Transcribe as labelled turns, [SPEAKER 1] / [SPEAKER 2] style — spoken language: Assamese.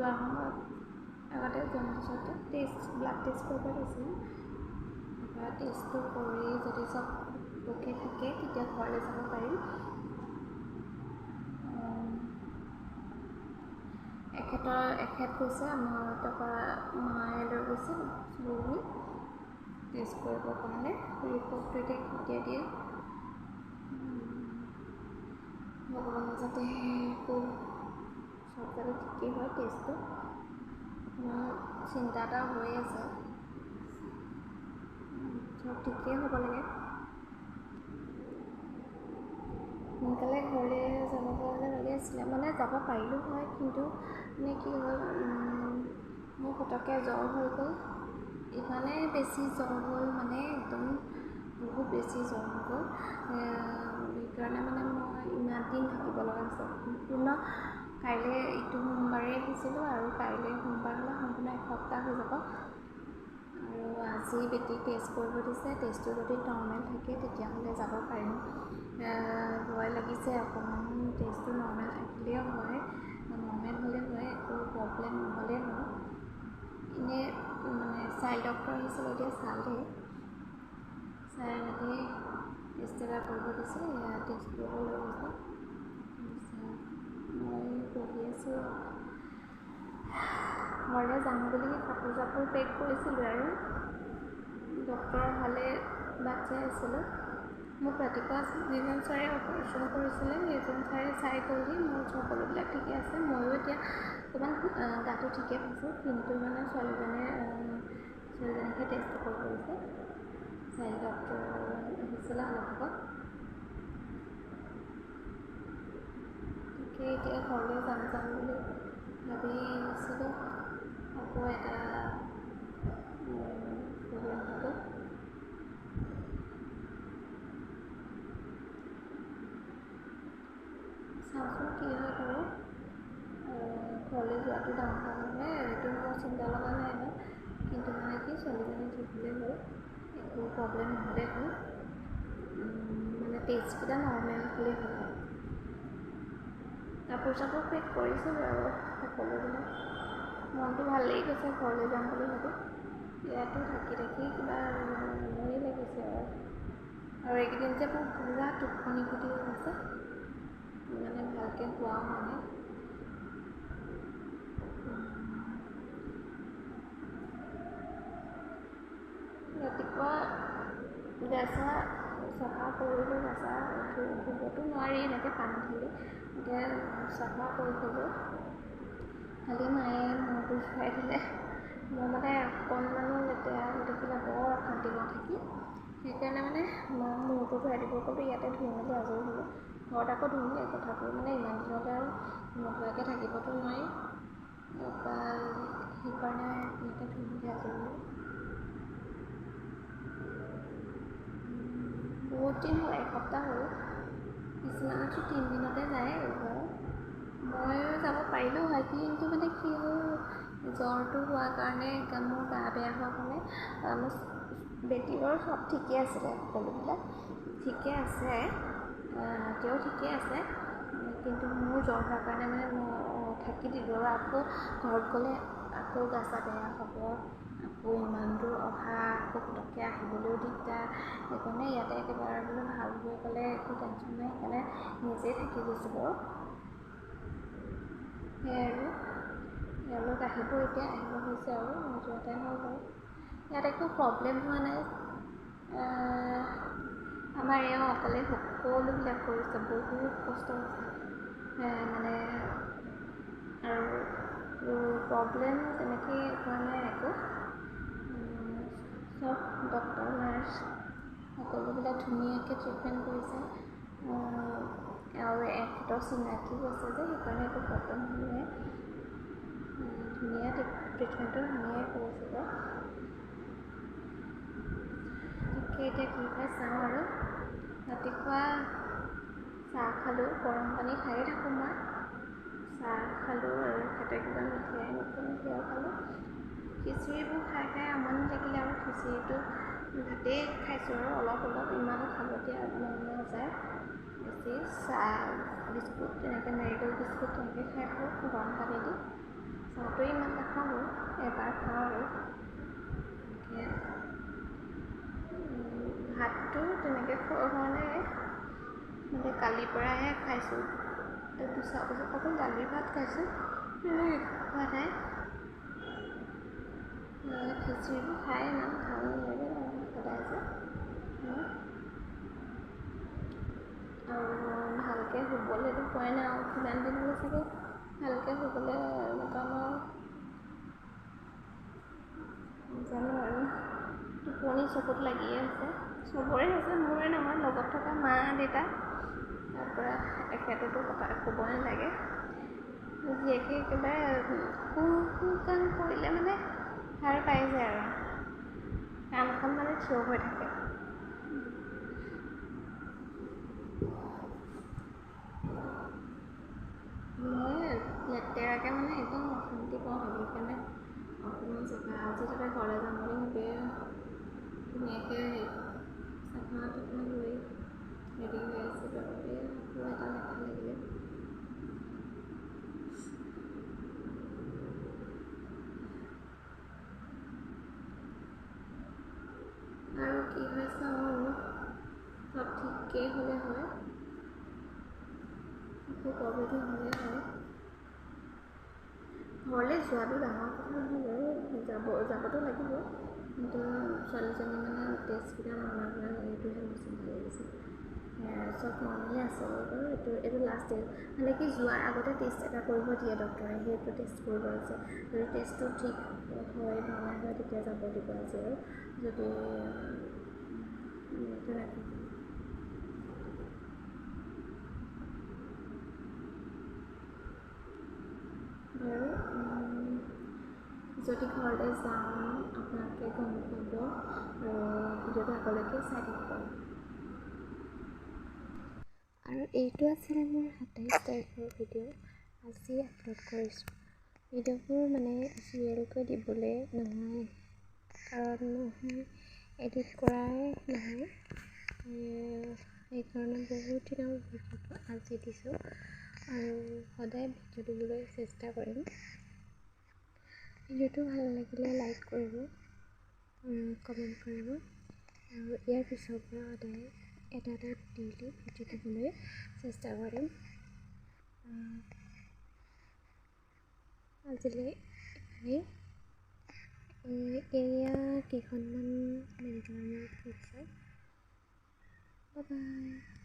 [SPEAKER 1] যোৱাৰ সময়ত আগতে জণ্ডিছতে টেষ্ট, ব্লাড টেষ্ট কৰিব দিছিলে। তাৰপৰা টেষ্টটো কৰি যদি চব অ'কে থাকে তেতিয়া ঘৰলৈ যাব পাৰিম। এখেত গৈছে আমাৰ, তাৰপৰা মায়ে লৈ গৈছে ছোৱালীজনী টেষ্ট কৰিবৰ কাৰণে। ৰিপৰ্টটো এতিয়া কেতিয়া দিয়ে, ভগৱানে যাতে একো চব যাতে ঠিকেই হয় টেষ্টটো। মোৰ চিন্তা এটা হৈ আছে, চব ঠিকেই হ'ব লাগে। সোনকালে ঘৰলৈ যাব পৰা হ'লে ভালেই আছিলে, মানে যাব পাৰিলোঁ হয়, কিন্তু মানে কি হ'ল, মোৰ পটককৈ জ্বৰ হৈ গ'ল। ইমানেই বেছি জ্বৰ হ'ল, মানে একদম বহুত বেছি জ্বৰ হৈ গ'ল। সেইকাৰণে মানে মই ইমান দিন থাকিব লগা হৈছে সম্পূৰ্ণ। কাইলৈ ইটো সোমবাৰেই আহিছিলোঁ আৰু কাইলৈ সোমবাৰ হ'লে সম্পূৰ্ণ এসপ্তাহ হৈ যাব। আৰু আজি বেটীক টেষ্ট কৰিব দিছে, টেষ্টটো যদি নৰ্মেল থাকে তেতিয়াহ'লে যাব পাৰিম। ভয় লাগিছে অকণমান, টেষ্টটো নৰ্মেল থাকিলেও হয়, নৰ্মেল হ'লে হয়, একো প্ৰব্লেম নহ'লেই হয়। এনেই মানে চাইল্ড ডক্টৰ আহিছিলে, এতিয়া চালে, চাই মেলি টেষ্ট এটা কৰিব দিছে, সেয়া টেষ্ট কৰিব লৈ গৈছে। তাৰপিছত মই বহি আছোঁ, ঘৰলৈ যাম বুলি কাপোৰ চাপোৰ পেক কৰিছিলোঁ আৰু ডক্টৰ অহালৈ বাট চাই আছিলোঁ। মোক ৰাতিপুৱা যিজন ছাৰে অপাৰেশ্যন কৰিছিলে সেইজন ছাৰে চাই গ'লহি, মোৰ সকলোবিলাক ঠিকে আছে। ময়ো এতিয়া অকণমান গাটো ঠিকে পাইছোঁ, কিন্তু মানে ছোৱালীজনীকহে টেষ্টটো কৰিব দিছে। চাইল্ড ডক্টৰ আহিছিলে অলপ আগত। তাকে এতিয়া ঘৰলৈ যাম যাম বুলি ভাবিছিলোঁ, আকৌ এটা প্ৰব্লেম হৈ গ'ল। চাওঁচোন কি হয় বাৰু। ঘৰলৈ যোৱাটো ডাঙৰ কথা নহয়, এইটো মোৰ চিন্তা লগা নাই ইমান, কিন্তু মানে কি ছোৱালীজনী ঠিক হ'লেই হ'ল, একো প্ৰব্লেম নহ'লেই হ'ল, মানে টেষ্টকেইটা নৰ্মেল হ'লেই হ'ল। কাপোৰ চাপোৰ পেক কৰিছোঁ বাৰু সকলোবিলাক, মনটো ভাল লাগি গৈছে ঘৰলৈ যাম বুলি ভাবি। ইয়াতো থাকি থাকি কিবা আমনি লাগিছে আৰু। আৰু এইকেইদিন যে মোৰ পূৰা টোপনি ক্ষতি হৈ আছে, মানে ভালকৈ শোৱাও হোৱা নাই। ৰাতিপুৱা গা চা চাফা কৰিলোঁ, গা চা ধুবতো নোৱাৰি এনেকৈ পানী ঢালি, এতিয়া চাফা কৰি থ'লোঁ। খালি মায়ে মূৰটো ধুৱাই দিলে। মোৰ মানে অকণমানো লেতেৰা হৈ থাকিলে বৰ অশান্তি পাওঁ থাকি, সেইকাৰণে মানে মাক মূৰটো ধুৱাই দিব ক'লোঁ, ইয়াতে ধুই মেলি আজৰি হ'লোঁ। ঘৰত আকৌ ধুমগৈ, তথাপিও মানে ইমান দিনলৈ আৰু নোধোৱাকৈ থাকিবতো নোৱাৰি, তাৰপৰা সেইকাৰণে ইয়াতে ধুই মেলি আজৰি হ'লোঁ। বহুত দিন হ'ল, এসপ্তাহ হ'ল, কিছুমানতো 3 দিনতে যায় বাৰু। ময়ো যাব পাৰিলোঁ হয়, কিন্তু মানে কি হ'ল, জ্বৰটো হোৱাৰ কাৰণে, মোৰ গা বেয়া হোৱাৰ কাৰণে। মোৰ বেটী বাৰু চব ঠিকে আছিলে, সকলোবিলাক ঠিকে আছে, এতিয়াও ঠিকে আছে, কিন্তু মোৰ জ্বৰ হোৱাৰ কাৰণে মানে মই থাকি দিলোঁ। আৰু আকৌ ঘৰত গ'লে আকৌ গা চা বেয়া হ'ব, আকৌ ইমান দূৰ অহা, আকৌ পটককৈ আহিবলৈও দিগদাৰ। সেইকাৰণে ইয়াতে একেবাৰে বোলো ভাল হৈ গ'লে একো টেনশ্যন নাই, সেইকাৰণে নিজেই থাকি গৈছোঁ বাৰু। সেয়াই আৰু এওঁলোক আহিব, এতিয়া আহিব হৈছে আৰু যোৱা টাইম হ'ল বাৰু। ইয়াত একো প্ৰব্লেম হোৱা নাই। আমাৰ এওঁ অকলে সকলোবিলাক কৰিছে, বহুত কষ্ট হৈছে মানে, আৰু প্ৰব্লেম তেনেকৈ হোৱা নাই একো। চব ডক্টৰ নাৰ্ছ সকলোবিলাক ধুনীয়াকৈ ট্ৰিটমেণ্ট কৰিছে, আৰু এখেতৰ চিনাকিও আছে যে, সেইকাৰণে একো প্ৰব্লেম হোৱা নাই। ধুনীয়া ট্ৰিটমেণ্টটো ধুনীয়াই কৰিছে বাৰু। তাকে এতিয়া কি হয় চাওঁ আৰু। ৰাতিপুৱা চাহ খালোঁ, গৰম পানী খায়ে থাকোঁ মই। চাহ খালোঁ আৰু এখেতে কিবা মিঠাই আনিছিলে সেয়াও খালোঁ। খিচিৰিবোৰ খাই খাই আমনি লাগিলে আৰু খিচিৰিটো ভাতেই খাইছোঁ আৰু অলপ অলপ, ইমানো খাব এতিয়া মন নাযায় বেছি। চাহ বিস্কুট তেনেকৈ, মেৰিগ'ল্ড বিস্কুট তেনেকৈ খাই থাকোঁ গৰম পানী দি। চাহটো ইমান নাখাওঁ বাৰু, এবাৰ খাওঁ আৰু। ভাতটো তেনেকৈ খোৱা হোৱা নাই, মানে কালিৰ পৰাহে খাইছোঁ। অকল দালি ভাত খাইছোঁ, বেলেগ একো খোৱা নাই। খিচিৰিবোৰ খাই ইমান ভাল নালাগে সদায় যে। আৰু ভালকৈ শুবলৈতো পোৱাই নাই, আৰু কিমান দিনলৈ চাগে ভালকৈ শুবলৈ নাপাম আৰু নাজানো আৰু। টোপনি চকুত লাগিয়ে আছে, চবৰে হৈছে, মোৰে নহয়, লগত থকা মা দেউতা, তাৰপৰা এখেততো কথা ক'বই নালাগে। জীয়েকে একেবাৰে শু শু কাণ কৰিলে মানে সাৰ পাই যায় আৰু, কাণখন মানে থিয় হৈ থাকে। মই লেতেৰাকৈ মানে একদম অশান্তি পাওঁ থাকি, সেইকাৰণে অকণমান চাফা। আজি তাতে ঘৰলৈ যাম বুলি ভাবিয়ে ধুনীয়াকৈ চাফা তাফা হৈ ৰেডি হৈ আছিলোঁ আৰু, এই আকৌ এটা লেঠা লাগিলে। আৰু কি হয় চাওঁ আৰু, চব ঠিকেই হ'লে হয়, একো প্ৰব্লেম নহ'লে হয়। ঘৰলৈ যোৱাটো ডাঙৰ কথা নহয় বাৰু, যাবতো লাগিব, কিন্তু ছোৱালীজনী মানে টেষ্টকেইটা নৰ্মেল হ'লে সেইটোহে মোৰ চিন্তা লাগিছে। চব নৰ্মেলে আছে বাৰু, এইটো লাষ্ট টেষ্ট, মানে কি যোৱাৰ আগতে টেষ্ট এটা কৰিব দিয়ে ডক্টৰে, সেইটো টেষ্ট কৰিব দিছে। যদি টেষ্টটো ঠিক হয়, নৰ্মেল হয়, তেতিয়া যাব দিব আজি আৰু, যদি তেনেকুৱা। বাৰু যদি ঘৰলৈ যাওঁ আপোনালোকে গম পাব, আৰু ভিডিঅ'টো আগলৈকে চাই থাকিব। আৰু এইটো আছিলে মোৰ 27 তাৰিখৰ ভিডিঅ', আজি আপলোড কৰিছোঁ। ভিডিঅ'বোৰ মানে চিৰিয়েলকৈ দিবলৈ নহয়, কাৰণ নহয় এডিট কৰাই নহয়, সেইকাৰণে বহুত দিনৰ ভিডিঅ'টো আজি দিছোঁ। আৰু সদায় ভিডিঅ' দিবলৈ চেষ্টা কৰিম। ভিডিঅ'টো ভাল লাগিলে লাইক কৰিব, কমেণ্ট কৰিব, আৰু ইয়াৰ পিছৰ পৰা সদায় এটা এটা ডেইলি ভিডিঅ' দিবলৈ চেষ্টা কৰিম। আজিলৈ ইমানেই। এয়া কেইখনমান মেডিকেলৰ পিকচাৰ। Bye bye.